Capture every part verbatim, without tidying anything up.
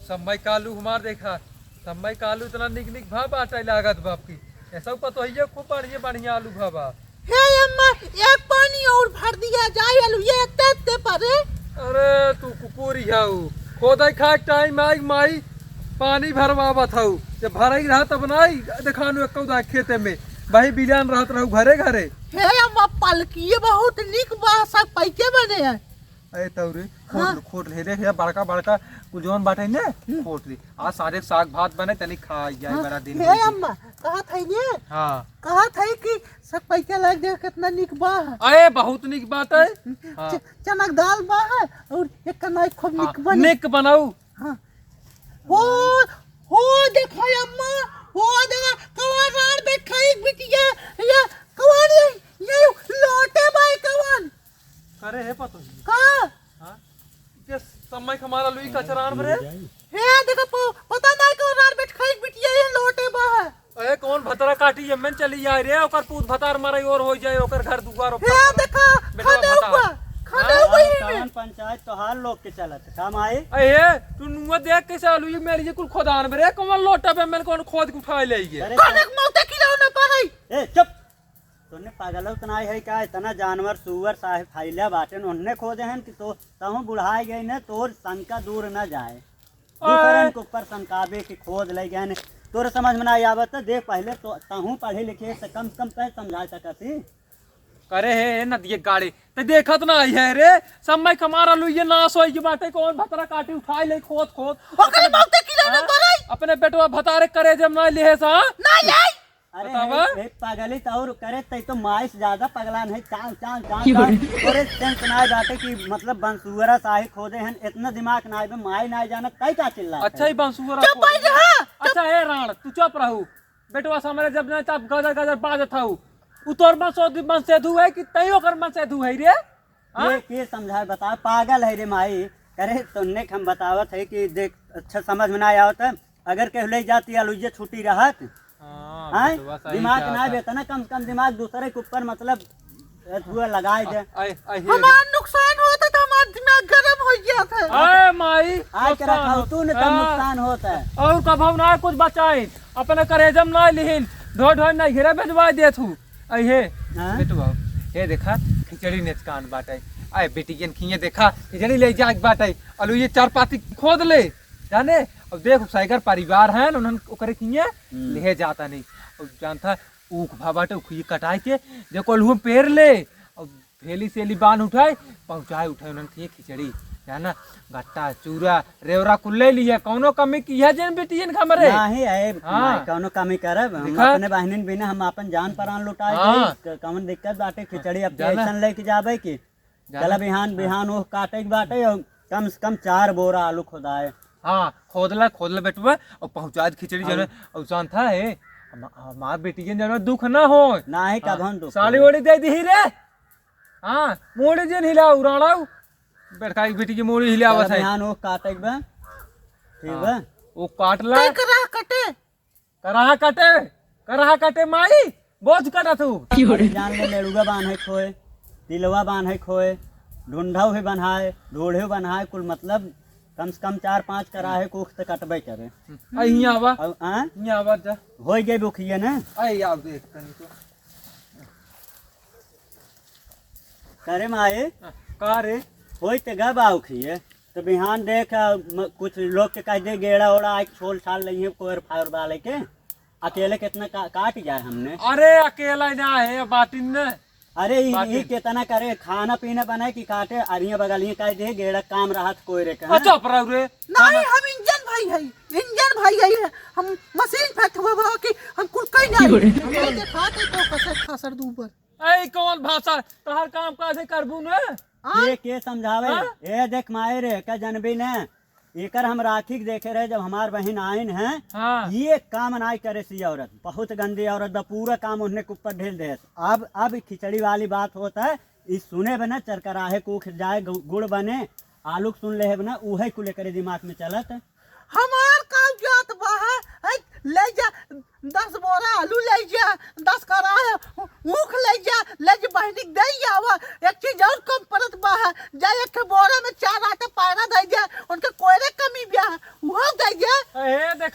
सम्मय का आलू हमार देखा, सम्मय का आलू इतना निक निक भा बाटइ लागत बाप की। ऐसा पतोहिया खूब बढ़िया बढ़िया आलू भा बा। हे अम्मा, एक पानी और भर दिया जाए, आलू ये इतने इतने परे। अरे तू कुकुरी हऊ, खोदइ खाए टाइम आई माई पानी भरवावत हऊ, जब भरइ रहा तब ना आई देखानु एक उदा खेते में, वही बिलान रहत रहू घरे घरे। हे अम्मा, पलकिए बहुत निक बा, सब पैके बने हैं। अरे तौरे, खोद हाँ। खोद ले, देख, ये बड़का, बड़का कुल जौन बाटे ने, हम्म। खोद ले। आज सारे साग भात बने, तनी खा जाए, हाँ। बड़ा दिन हे हो गया। अम्मा, कहत है ने? हाँ। कहत है कि सब पैसा लग जाए, कितना निक बा। अरे, बहुत निक बात है। हाँ। च-, चना के दाल बा है, और एक कनाई खूब हाँ, निक बने। निक बनाऊ। हाँ। हो, हो, देखो अम्मा, हो, देखो, कवन राड़ बैठाई बिटिया, या कवन ये, ये लोटे बाई कवन? करे है पतो ही। का? हाँ? के सम्मय का हमार आलू ही कचरान बरे? हे, देखो, प-, पता नहीं कौन रार बैठ खाई बिटिया ये लोटे बा है। अरे, कौन भतरा काटी ये में चली जाए रे, ओकर पूत भतार मारे और हो जाए, ओकर घर दुआर हे, ओकर देखो, बेटवा खदे भतार। हुआ, खदे हाँ, हुआ ही में। कौन पंचायत तोहार लोग के चलत, काम आए? अरे, तू नुआ देख कैसे आलू ही मेरी ये कुल खोदान बरे, कौन लोटा पे में कौन खोद के उठा ले ये? अरे, कौन एक मौते खिलाओ ना पाई। ए, चुप। तोने पागल उतना है का? इतना जानवर, सुअर, साहे फैला बाटेन, उन्हें खोदे हैं कि तो, तहूँ बुढ़ाए गए ने, तोर शंका दूर न जाए। दूसरन के ऊपर शंकावे कि खोद ले गए ने। तोरे समझ में ना आवत, देख पहले तो, तहूँ पढ़े लिखे से कम से कम तय समझा सकत ही। करे हे, हे नदिये गाड़े, ते देखत ना आई है रे, सम्मय का हमार आलू ये नाश होई के बाटे, कौन भतरा काटी उठाई ले खोद खोद। ओकरे अपने मौते की रहने हाँ? बरई। अपने बेटवा भतारे करे जब ना लिहे सा। ना ले। अरे बतावा। हे, हे पागली त और करे, तै तो माई से ज्यादा पगलान है, चाल, चाल, चाल, क्यों चाल। रे? तोरे सेंस ना बाटे कि मतलब बंसुअरा साही खोदे हन, इतना दिमाग ना बे, माई ना जाने, तै का चिल्ला अच्छा ही बंसुअरा चुप खोदे। बैठ जा, चुप। अच्छा हे राण, तू चुप रहू। बेटवा सामने जब ना तब गजर गजर बाजत हऊ। उ तोर बंसोदी बंसेधू है कि तै ओकर बंसेधू है रे? हाँ? के, के समझाए बताओ, पागल है रे माई। अरे तोन्ने के हम बतावत है कि देख अच्छा समझ में ना आवत है। अगर केहू ले जाती आलू ये छुट्टी रहत, हाँ, आय? बेटवा सही दिमाग कहत ना है। बेतना कम से कम दिमाग दूसरे के ऊपर मतलब अथुआ लगाए दे। आय, आय, हे हमार रे। नुकसान होता तो हमार दिमाग गरम हो गया था। आय माई, आज के नुकसान रखा हो। तू न तब हाँ। नुकसान होता है। और कभौ ना कुछ बचाइन, अपने करेजम ना लिहिन, ढोय ढोय ना घेरे भेजवा देत हूँ। अहे, हाँ? बेटवा, हे देखा, खिचड़ी नेचकान बाटे। आए, बेटियन खिए देखा, खिचड़ी ले जाए बाटे। अलू ये चार पाती खोद ले, जाने? अब देख, साइगर परिवार है, उन्हन ओकरे खिए हम्म। ले जाता नहीं। अब जानता, ऊख भा बाटे, ऊख ये कटाए के, जे कोल्हू पेर ले, अब भेली सेली बांध उठाए, पहुँचाए उठाए उन्हन खिए खिचड़ी, जाना? गट्टा, चूरा, रेवरा कुल ले लिया, कौनो कमी किया जेन बेटियन का हमरे। नाही, ए, हाँ। नाही, कौनो कमी करब, हम देखा? अपने बहिनिन बिना हम अपन जान परान लुटाए हाँ। देई, क-, कौन दिक्कत बाटे, खिचड़ी अब जाना? ऐसन लेके जाबे कि जाना? चला बिहान, हाँ। बिहान ओह काटे के बाटे, और कम से कम चार बोरा आलू खोदाए। हाँ, खोदला, खोदला बेटवा, और पहुँचा दे खिचड़ी और जाना, और जानता है, हम, हमार बेटियन जाना दुख ना हो। नाही, हाँ, कभन दुख साली हो। ओड़ी दे दी रे। हाँ, मोड़ी जेन हिलाऊ, राणाऊ। बेटका एक बेटी के मोड़ी हिलावत चला है। बिहान ओह काटे के बा। ठीक हाँ, बा? वो काट ला। ते कराह कटे। कराह कटे, कराह कटे माई, बोझ कटा तू। अरे जान ले, लेड़ुआ बान्हे खोए, तिलवा बान्हे खोए, ढूंढव ही बन्हाए, ढूढ़े बन्हाए, कुल मतलब कम से कम चार पाँच कराहे के ऊख त कटबे करे। आ, हियाँ आवा। अब, हाँ? हियाँ आवा जा। होई गए बुखिए ना? आई आओ देख तनी तो। करे माए? का रे? होई ते गा बाउखिए। तो बिहान देख, आ, म-, कुछ लोग के कह दे गेड़ा ओड़ा आके छोल छाल लइहे कोयर फायर वाले के। अकेले कितना का-, काट जाए हमने। अरे अकेला ना है बाटिन ने। अरे ई, बाटिन। ई कितना करे, खाना पीना बनाए कि काटे, अरिया बगलिए कह दे गेड़ा काम रहत कोयरे के, हाँ? अच्छा पर रे। नहीं, हम इंजन भाई है, इंजन भाई है, हम मशीन फैट हुआ बा कि हम कुल कहीं नहीं। हम कहीं देखाते तो कसर खासर दूबर। ए, कौन भाषा? तोहर काम काज है करबू ने? हाँ? के, के समझावे? हाँ? ए, देख माए रे, का जनबी ने? एकर हम राखी के देखे रहे, जब हमार बहिन आइन है, हाँ। ये काम नाई करे सी औरत, बहुत गंदी औरत बा, पूरा काम उन्हें के ऊपर ढेल दे। अब, अब खिचड़ी वाली बात होत है, ई सुने बे ना, चरकराहे के ऊख जाए, गु-, गुड़ बने, आलू के सुन ले बे ना, उहे कुल एकरे दिमाग में चलत। हमार का जात बा है, है, ले जा, दस बोरा आलू ले जा, दस कराह ऊख ले जा, ले जा बहिनी के दे आवा। एक चीज और कम पड़त बा है, जा एक ठे बोरा में चार आटा पैरा दे जा, उनके कोयरे कमी बा है, उहो दे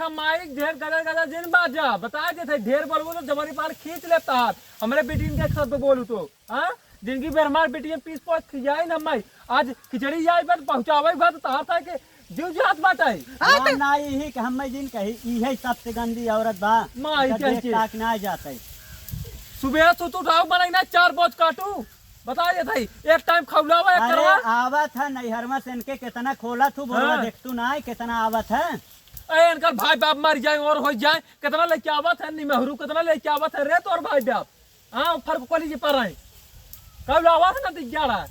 माइक ढेर गदर गदर जिन बाजा, बता देत है, ढेर बोलबो तो जवानी पार खींच लेता हाथ। हमरे बेटिन के सब बोलू तो, हाँ? जिनकी बेर हमार बेटिन पीस पास खियाई ना माई, आज खिचड़ी जाए बा तो पहुँचावे बा तो तहार था के जीव जात बाटे। हाँ, ना, तो ना, यही कि हमें जिन कही, इहे सबसे गंदी औरत बा। माई एकर कही देख के। ताक ना जाते। सुबह से तू उठाओ बनाई ना चार बोझ काटू, बता देत है, एक टाइम खौलावा, एक अरे, करवा। आवत है नैहरवा से इनके कितना खोला तू बोलवा, हाँ। देख तू ना, कितना आवत है। ए, इनकर भाई बाप मर जाए और हो जाए, कितना लेके आवत है निमहरू, कितना लेके आवत है रे तोर भाई बाप। हाँ, फर्क कोली जी पर आए। कब आवत है ना दिग्गाड़ा।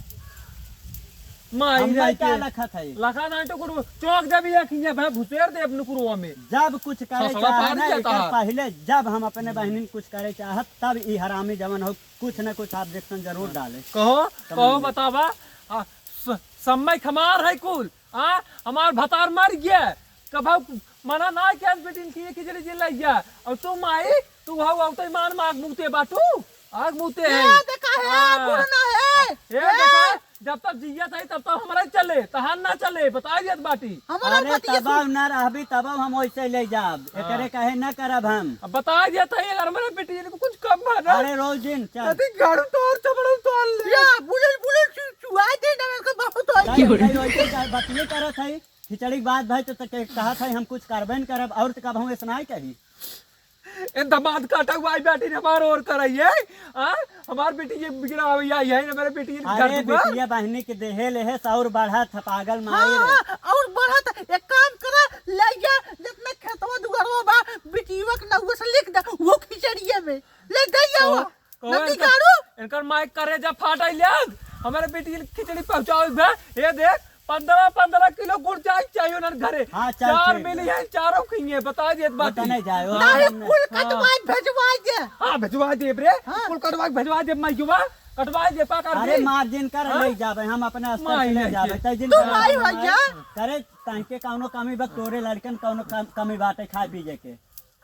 माई हम रे भाई के। क्या लखत है? लखा ना तो कुछ चौक देबी एक हिंगे भाई घुसेर दे अपने कुरुआ में। जब कुछ करे ससुरा चाहे फाड़ ना, दिया एकर था। पहले जब हम अपने बहनिन कुछ करे चाहत, तब ई हरामी जवन हो, कुछ न कुछ objection जरूर डाले। कहो, समझ कहो, में। बतावा। आ, स-, समय खमार है कुल। आ, हमार भतार मर गया। कभौ मना ना किया, बेटिन की खिचड़ी जिन लग गया। और तू माई, तू हौ, हौ तो ईमान में आग मुते बाटू। आग मुते है। ये देखा है, हाँ। बूढ़ ना है। ये ये। देखा, जब तक जियत है, तब तक हमारा चले, तहार ना चले, बता दियत बाटी। हमारा अरे, बतिया तब सुन। ना रहबी, तब हम वैसे ले जाब। हाँ। एकरे कहे ना करब हम। अब बता दियत है, अगर हमारे बेटी को कुछ कम है ना। अरे, रोज दिन, चल। अभी झाड़ू तोड़, चपड़ू तोड़ ले। या, बुलेट, बुलेट चु-, चुआए दे ना, मेरे को बहुत हो गया। चल, चल, वैसे जा, बतिये करत है। खिचड़ी के बाद भाई तो, तो के-, कहत है, हम कुछ करबे न करब, और तो कब हम ऐसा नहीं कही। ए दमाद काटा हुआ आई बेटी ने हमार और कराई है। हाँ? हमार बेटी ये बिगड़ा हुआ आई है, हमारे बेटी ये अरे घर हुआ। बिटिया बहनी के देहे ले है, सौर बढ़ा था पागल माई रे। हाँ, और बढ़ा था। एक काम करा, ले जा, जितना खेतवा दुआरवा बा, बिटिया के नौवे से लिख दे, वो खिचड़िए में। ले दे आओ। कहो, नदी इनकर, काढ़ू। इनकर माई करेजा फाट आई ले। हमारे बेटी के खिचड़ी पहुँचाओ बे। ये देख, पन्द्रह, पन्द्रह किलो गुड़ चाय चाहिए उन्हन घरे। हाँ, चल, चार ठीक मिली बा। है, चारों खइए, बता दिए बात। नहीं जाए, नहीं, नहीं। कुल हाँ। कटवाई भेजवाई दे। हाँ, भेजवाई दे रे। हाँ। कुल कटवाई भेजवाई दे, माई जुबा। कटवाई दे, पा कर अरे, दे। मार्जिन कर हाँ? ले जाबे, हम अपने स्तर माई से ले नहीं जाबे। के। तै जिन तू कर माई हो जा। करे, तंके कौनो कमी बा, तोरे लड़कन कौनो कम-, कमी बाटे खाए पिए के।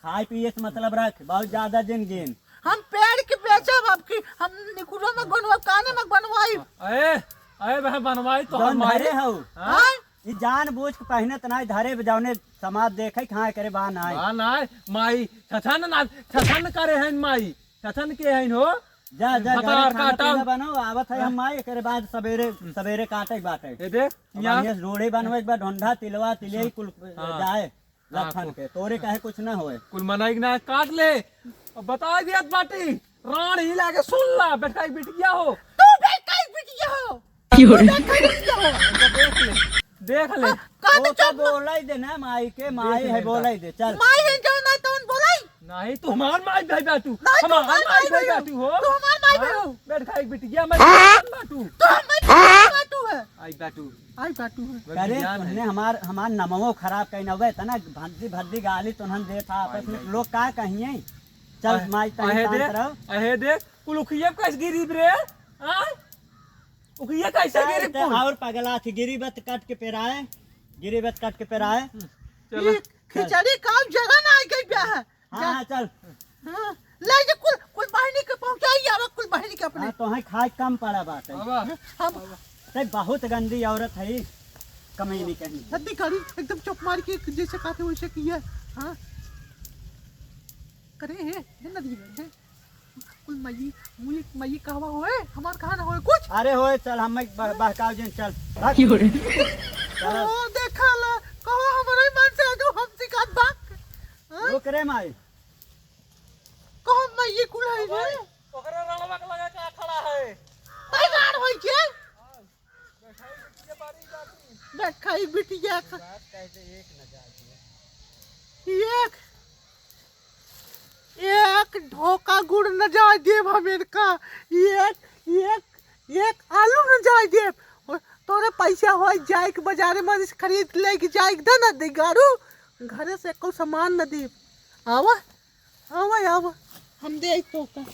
खाए पिए से मतलब रख, बहुत ज्यादा जिन गिन। हम पेड़ के बेचब, अब की हम निकुरो में बनवाई, काने में बनवाई। अरे, अरे बहन बनवाई तो जौन हमारे धरे हऊ। हाँ? हाँ? ई जान बूझ के पहिनत नाई धरे, जौने समाज देखे कहाँ करे बा नाई। बा नाई, माई, छछन ना, छछन करे हैं माई, छछन के हैं हो। जा, जा, भतार घरे खाना काटा। पीना बनाओ, आवत है हाँ। हम माई, एकरे बाद सबेरे, हम्म। सबेरे काटे बाटे। ये देख, अब यहाँ बढ़िया से रोड़े बनवे के बाद ढोंढा, तिलवा, तिले हाँ। कुल हाँ। जाए। हाँ, लखन कु-, के, तोरे काहे कुछ ना होए। कुल मनई के ना काट ले। अब बता दियत बाटी, राण ही लागे सुन ला, बेटा ही बिटिया हो। तू बेटा ही बिटिया हो। क्यों रे? तू बेटा ही बिटिया हो। देख ले, देख ले। हाँ, का वो तो तो चुप। बोला ही दे ना, माई के, माई देख है, ले, बोला ही दे, चल। माई है जो ना तो बोलाई। नहीं, तू हमार माई भाई बाटू। नहीं, तू हमार हमार माई माई भाई भाई हो। बाटू हो। तू हमार माई भाई हाँ? हो। बेटा ही बिटिया, मैं बाटू। तू हमार माई बाटू है। आई बाटू। आई बाटू है। करे, बिटिया नहीं। तुमने हमार, हमार नमवो खराब कहीं ना हुए, इतना भद्दी, भद्दी गाली तुमन देत हा आपस में, आई लोग का कहिए? चल, अहे, माई, तनी अहे शांत दे, रहो। अहे दे, कुल उखिया कैसे गिरी रे? हाँ? उखिया कैसे अरे, गिरी तो कुल? और पगला थी, गिरी बत कट के पेराए, गिरी बत कट के पेराए। हम्म, चलो। ये खिचड़ी का जगह ना आई गई प्या है। हाँ, जा। हाँ, चल। हाँ, ले जा कुल, कुल बहनी के पहुँचाई आवा, कुल बहनी के अपने। हाँ, तो है खाए कम पड़ा बात है। आवा। हम ते बहुत गंदी औरत है, कमी नहीं कहीं। हद्दी करी, एकदम चुप मार के जैसे कहते वैसे किया। हाँ। करे हे, हे नदी में, हे। कुल मई, मुई, मई कहवा होए, हमार कहा ना होए कुछ। अरे होए, चल, हम बह-, बहकाव जिन, चल, भाग। की हो रे? चलो। ओ, देखा ला, कहो हमरे मन से जो हम सिखात बा। हाँ? रुक रे माई। कहो मई कुल है रे। ओकरे रणवा के लगे का खड़ा है? भाई राण होई के? देखाई बिटिया का। एक, एक ढोका गुड़ न जाए देब हम इनका। एक, एक, एक आलू न जाए देब। और तोरे पैसा हो जाए के बाजारे में से खरीद लेके जाए के दे ना दे गारू। घरे से एको सामान न देब। आवा, आवा, आवा। हम दे तो का।